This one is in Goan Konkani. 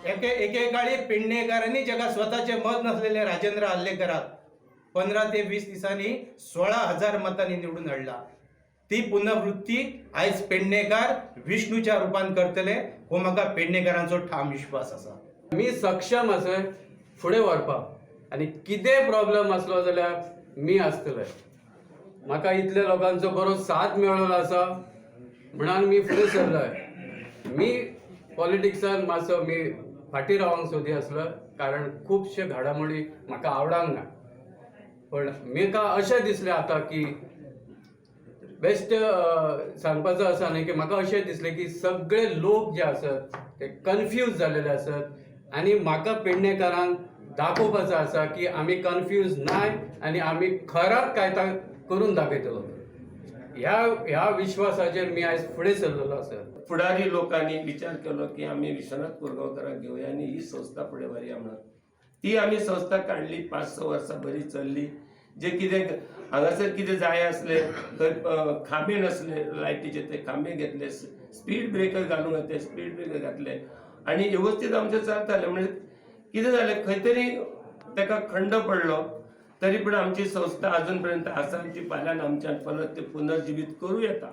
एके एकेकाळी पेडणेकारांनी जेका स्वताचे मत नासलेले राजेंद्र आर्लेकराक 15 ते 20 दिसांनी 16,000 मतांनी निवडून हाडला. ती पुनर्वृत्ती आयज पेडणेकार विष्णूच्या रुपान करतले हो म्हाका पेडणेकारांचो ठाम विश्वास आसा. मी सक्षम आसय फुडें व्हरपाक आनी कितेंय प्रॉब्लम आसलो जाल्यार मी आसतले. म्हाका इतल्या लोकांचो बरो साथ मेळ्ळो आसा म्हणून मी फुडें सरलोय. मी पॉलिटिक्सान मातसो मी फाटीं रावंक सोदी आसलो, कारण खुबशे घडामोडी म्हाका आवडूंक ना. पण म्हाका अशें दिसलें आतां की बेस्ट सांगपाचो आसा न्ही की म्हाका अशें दिसलें की सगळे लोक जे आसत ते कन्फ्यूज जालेले आसत आनी म्हाका पेडणेकारांक दाखोवपाचो आसा की आमी कन्फ्यूज नाय आनी आमी खरात काय ता करून दाखयतलो. ह्या ह्या विश्वासाचेर मी आयज फुडें सरलेलो आसा. फुडारी लोकांनी विचार केलो की आमी विश्वनाथ कोरगांवकाराक घेवया आनी ही संस्था फुडें व्हरया म्हणून. ती आमी संस्था काडली. 5-6 वर्सां बरी चल्ली. जे कितें हांगासर कितें जाय आसलें, थंय खांबे नासले लायटीचे, ते खांबे घेतले. स्पीड ब्रेकर घालूंक, ते स्पीड ब्रेकर घातले आनी वेवस्थीत आमचें चलतालें. म्हणजे कितें जालें, खंय तरी ताका खंड पडलो, तरी पूण आमची संस्था अजून पर्यंत आसा आनी ती फाल्यां आमच्यान परत ती पुनर्जिवीत करूं येता.